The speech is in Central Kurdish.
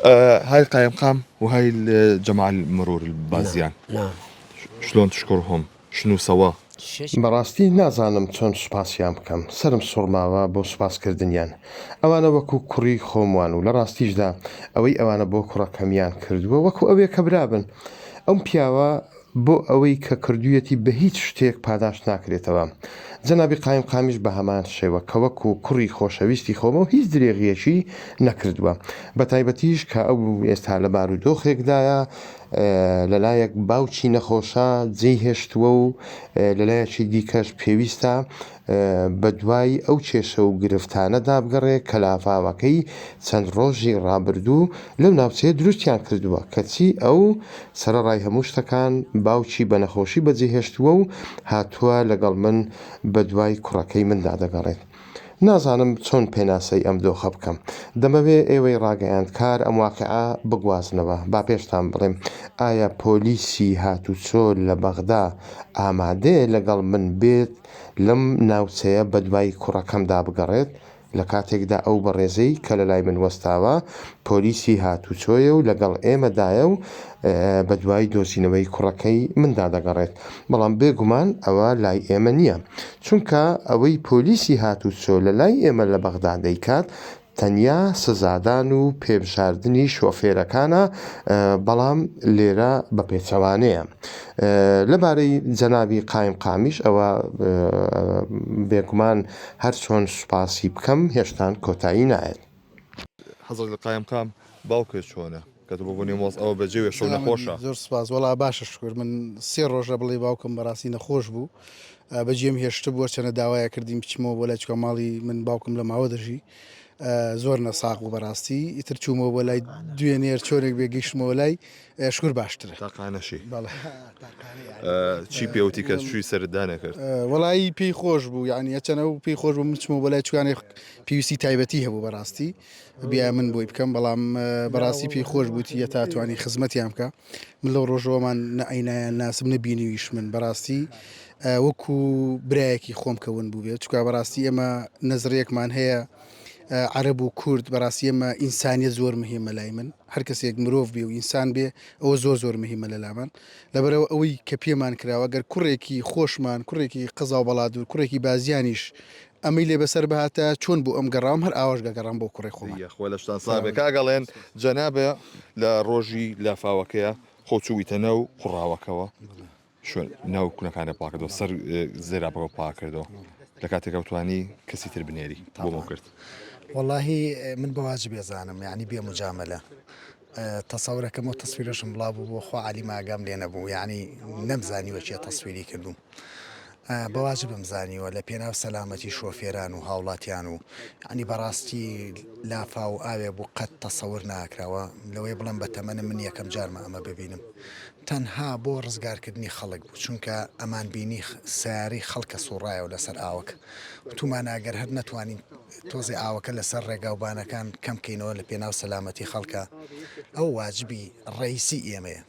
هاي القائمقام وهاي الجماعة المرور البازيان نعم شلون تشكرهم شنو سوا؟ بەڕاستی نازانم چۆن سوپاسیان بکەم، سەرم سوڕماوە بۆ سوپاسکردنیان. ئەوانە وەکو کوڕی خۆم وان و لە ڕاستیشدا ئەوەی ئەوانە بۆ کوڕەکەمیان کردووە وەکو ئەوێ کە برا بن. ئەم پیاوە بۆ ئەوەی کە کردوویەتی بە هیچ شتێک پاداشت ناکرێتەوە. جەنابی قایمقامیش بە هەمان شێوە کە وەکو کوڕی خۆشەویستی خۆمە و هیچ درێغییەکی نەکردووە. بەتایبەتیش کە ئەو ئێستا لە بارودۆخێکدایە لەلایەک باوکی نەخۆشە جێی هێشتووە و لەلایەکی دیکەش پێویستە بەدوای ئەو کێشە و گرفتانەدا بگەڕێ کە لافاوەکەی چەند ڕۆژی ڕابردوو لەو ناوچەیە دروستیان کردووە، کەچی ئەو سەرەڕای هەموو شتەکان باوکی بە نەخۆشی بەجێهێشتووە و هاتووە لەگەڵ من بەدوای کوڕەکەی مندا دەگەڕێت. نازانم چۆن پێناسەی ئەم دۆخە بکەم. دەمەوێ ئێوەی ڕاگەیاندکار ئەم واقیعە بگوازنەوە. با پێشتان بڵێم ئایا پۆلیسی هاتوچۆ لە بەغدا ئامادەیە لەگەڵ من بێت لەم ناوچەیە بەدوای کوڕەکەمدا بگەڕێت؟ لە کاتێکدا ئەو بەڕێزەی کە لەلای من وەستاوە پۆلیسی هاتوچۆیە و لەگەڵ ئێمەدایە و بەدوای دۆزینەوەی کوڕەکەی مندا دەگەڕێت، بەڵام بێ گومان ئەوە لای ئێمە نییە، چونکە ئەوەی پۆلیسی هاتوچۆ لەلای ئێمە لە بەغدا دەیکات تەنیا سزادان و پێبژاردنی شۆفێرەکانە، بەڵام لێرە بە پێچەوانەیە. لەبارەی جەنابی قایمقامیش ئەوە بێگومان هەرچۆن سوپاسی بکەم هێشتان کۆتایی نایەت. حەزرەت قایمقام باوکت چۆنە کە تۆ بۆ نێو مۆز ئەوە بەجێ وێ شەو نەخۆشە. زۆر سپاس وەڵا باشە شکر من سێ ڕۆژە بڵێ باوکم بەڕاستی نەخۆش بوو بەجێم هێشتبوو هەرچەنە داوایە کردیم بچمەوە بۆ لای چکە ماڵی من باوکم لە ماوە دەژی زۆر نەساغ بوو بەڕاستی ئیتر چوومەوە بۆ لای دوێنێر چۆنێک بێ گەیشتمەوە لای شکر باشترە. تاقانەشی چی پێوتی کە چووی سەرت دانەکرد؟ وەڵایی پێی خۆش بوو یعنی هەرچەنە ئەو پێی خۆش بوو من بچمەوە بۆ لای چوانێ پێویستی تایبەتی هەبوو بەڕاستی بیا من بۆی بکەم بەڵام بەڕاستی پێی خۆش بووتی هەتا توانی خزمەتیان بکە من لەو ڕۆژەوەمان نە عینایان ناسم نە بینیویش من بەڕاستی وەکو برایەکی خۆم کە ون بوو بێت چکا بەڕاستی ئێمە نەزرێکمان هەیە عەرەب و کورد بەڕاستی ئێمە ئینسانیە زۆر مهمە لای من هەر کەسێک مرۆڤ بێ و ئینسان بێ ئەوە زۆر زۆر مهمە لە لامان لەبەرەوە ئەوەی کە پێمان کراوە گەر کوڕێکی خۆشمان کوڕێکی قەزا و بەڵادور کوڕێکی بازیانیش ئەمەی لێ بەسەر بهاتایە چۆن بۆ ئەم گەڕاوم هەر ئاواش گەگەڕام بۆ کوڕێ خۆمان. یاخوا لەشتان ساغ بێ کاک ئەڵێن جەنابە لە ڕۆژی لافاوەکەیا خۆ چوویتە ناو قوڕاوەکەوە شوێن ناو کونەکانە پاکردەوە سەر زێرابەکە پاکردەوە لە کاتێکا توانی کەسی تر بنێری بۆ مەو کرد. وەڵاهی من بە واجب ئەزانم یانی بێ موجامەلە تەسەورەکەم ئەو تەسویرەشم بڵاو بوو خوا عەلیم ئاگام لێ نەبوو یانی نەمزانیوە کێ تەسویری کردووم بە واجبم زانیوە لە پێناو سەلامەتی شۆفێران و هاوڵاتیان و یانی بەڕاستی لافاو و ئاوێ بوو قەت تەسەور ناکراوە لەوەی بڵێم بە تەمەنم من یەکەم جارمە ئەمە ببینم تەنها بۆ ڕزگارکردنی خەڵک بوو چونکە ئەمان بینی سەیارەی خەڵکە سوڕایەوە لەسەر ئاوەکە وتومانە گەر هەر نەتوانین تۆزێ ئاوەکە لەسەر ڕێگاوبانەکان کەم کەینەوە لە پێناو سەلامەتی خەڵکە ئەوە واجبی ڕەئیسی ئێمەیە.